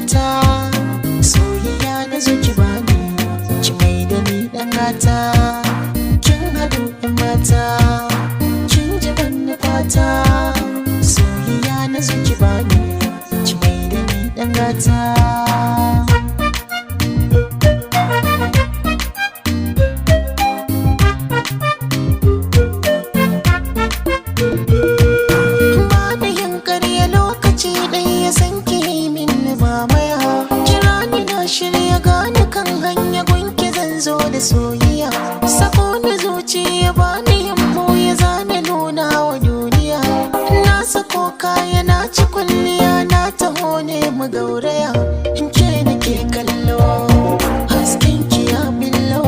gata. Soyayya na zo ki bani, ki mai da ni ɗan gata. Kin haɗu 'yan mata, kin ji manufata. Soyayya na zo ki bani, ki mai da ni ɗan gata. Ba yin ƙarya, lokaci ɗaya san ki min mamaya. Kira ni, na shirya, gane kan hanya gunki zan zo da soyayya. Sako na zuciya, ba ni yammo ya zana nuna wa duniya. Na sako kaya, na ci kwalliya, na taho ne mu gauraya. In ke nake kallo, hasken ki ya billo,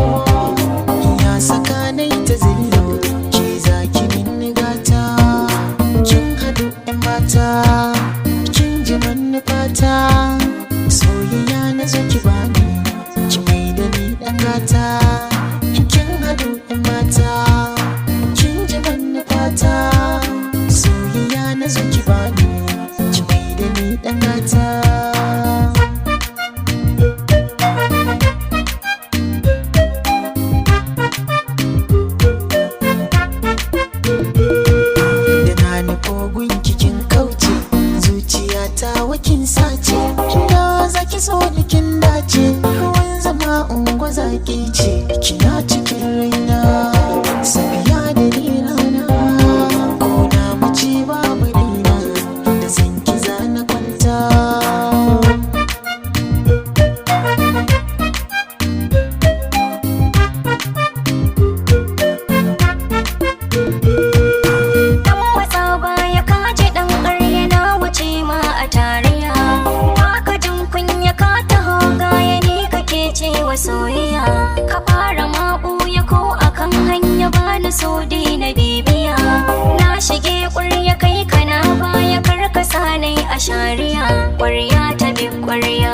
ya saka nai ta zillo, ke zaki min gata. Kin haɗu 'yan mata, kin ji manufata. Soyayya na zo ki bani, ki mai da ni ɗan gata. Kin haɗu 'yan mata, kin ji manufata. Soyayya na zo ki bani, ki mai da ni ɗan gata. Da na nufo gunki kin kauce, zuciya ta wakin sace. Inda zaki so ni kin dace, ruwan zama unguwa zaki ce. Kina cikin raina, safiya da ni rana. Ko na mace babu raina, da san ki zana kwanta. Dan matsa baya ka ji dan ƙarya, na wuce ma a tarayya. Baka jin kunya, ka taho gaya ne kake cewa soyayya. Ka fara ma ɓuya ko akan hanya, bani so na bibiya. Na shige ƙwarya, kai kana baya, kar ka sa nai a shari'a. Ƙwarya ta bi ƙwarya.